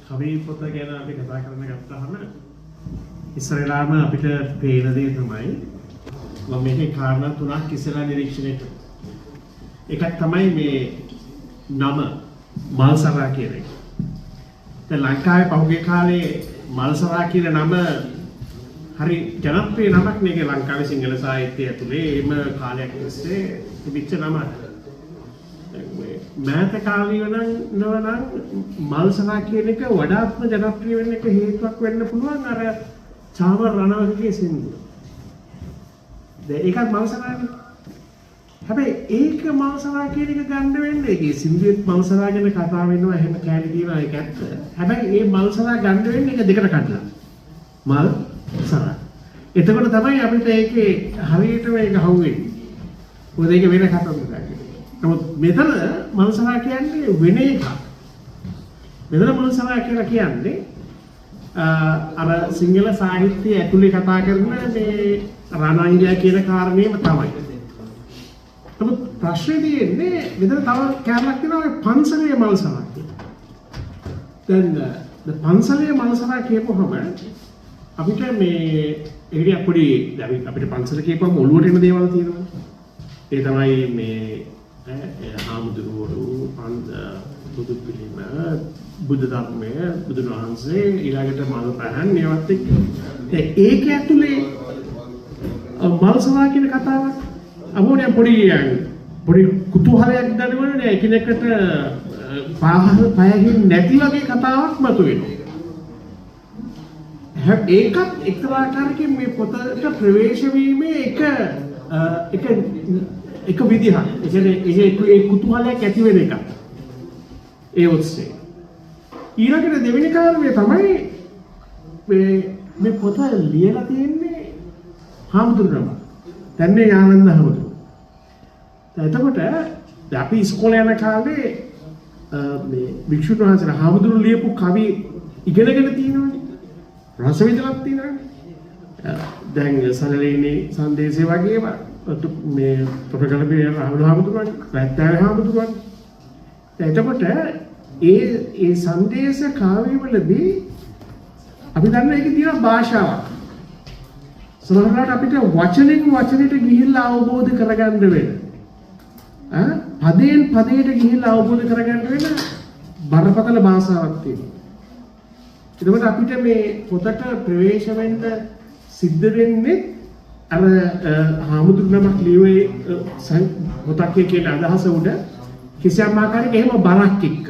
කවි පොත ගැන අපි කතා කරන්න ගත්තාම ඉස්සරලාම අපිට පේන දේ තමයි මම මේකේ කාරණා තුනක් ඉස්සරලා නිරීක්ෂණය කළා. එකක් තමයි මේ නම මල්සරා කියන එක. දැන් ලංකාවේ පහුගිය කාලේ මල්සරා කියන නම හරි ජනප්‍රිය නමක් නේ. ඒක ලංකාවේ සිංහල සාහිත්‍යය ඇතුලේ එහෙම කාලයක් තිස්සේ තිබිච්ච නමක්. මෑත කාලීව නම් නවනම් මල්සරා කියන එක වඩාත්ම ජනප්‍රිය වෙන්න එක හේතුවක් වෙන්න පුළුවන් අර චාමර රණවකගේ සින්දුව. දැන් ඒකත් මල්සරානේ. හැබැයි ඒක මල්සරා කියන එක ගන්න වෙන්නේ ඒකේ සින්දුවෙත් මල්සරා ගැන කතා වෙනවා, එහෙම කෑලි තියෙනවා, ඒක ඇත්ත. හැබැයි ඒ මල්සරා ගන්න වෙන්නේ ඒක දෙකට කඩලා. මල්සරා. එතකොට තමයි අපිට ඒකේ හරියටම ඒක අහුවෙන්නේ. මොකද ඒක වෙන කතාවක්. නමුත් මෙතන මල්සරා කියන්නේ වෙන එකක්. මෙතන මල්සරා කියලා කියන්නේ අර සිංහල සාහිත්‍යය ඇතුලේ කතා කරන මේ රණංගයා කියන කාරණේම තමයි. නමුත් ප්‍රශ්නේ තියෙන්නේ මෙතන තව කෑල්ලක් තියෙනවා, ඔය පන්සලේ මල්සරා කියලා. දැන් පන්සලේ මල්සරා කියපුවහම අපිට මේ ඒක ටිකක් පොඩි අපිට පන්සල කියපුවම ඔළුවට එන දේවල් තියෙනවා. ඒ තමයි මේ හාමුදුරුවරු, බුදු පිළිම, බුද්ධ ධර්මය, බුදුන් වහන්සේ, ඊළඟට මල් පැහැන් මේවත් එක්ක. දැන් ඒක ඇතුලේ මල්සරා කියන කතාවක් අපෝනේ පොඩි පොඩි කුතුහලයක් දැනෙන්නේ නෑ. එකිනෙකට පහහින් නැති වගේ කතාවක් මතුවෙනවා. ඒකත් එක්තරා ආකාරයකින් මේ පොතට ප්‍රවේශ වීමේ එක එක එක විදිහක්. ඒ කියන්නේ ඒ කුතුහලයක් ඇති වෙන එකක්. ඒ ඔස්සේ. ඊළඟට දෙවෙනි කාරණය තමයි මේ පොත ලියලා තියෙන්නේ හාමුදුරුවෝ නම. දැන් මේ ආනන්ද හාමුදුරුවෝ. එතකොට අපි ඉස්කෝලේ යන කාලේ මේ භික්ෂුන් වහන්සේලා හාමුදුරුවෝ ලියපු කවි ඉගෙනගෙන තියෙනවනේ. රස විඳලක් තියෙනවනේ. දැන් සරලීනේ සංදේශය වගේ ඒවා මේ තොටගළපේ රාහුල හාමුදුරුවන්ගේ, වැත්තෑවේ හාමුදුරුවන්ගේ. එතකොට ඒ ඒ සංදේශ කාව්‍යවලදී අපි දන්න ඒකේ තියෙන භාෂාවක්. සමහරවිට අපිට වචනෙන් වචනෙට ගිහිල්ලා අවබෝධ කරගන්න වෙන, පදයෙන් පදයට ගිහිල්ලා අවබෝධ කරගන්න වෙන බරපතල භාෂාවක් තියෙනවා. එතකොට අපිට මේ පොතට ප්‍රවේශ වෙන්න සිද්ධ වෙන්නේ අර හාමුදුරු නමක් ලියුවේ පොතක් කියන අදහස උඩ කිසියම් ආකාරයක එහෙම බරක් එක්ක.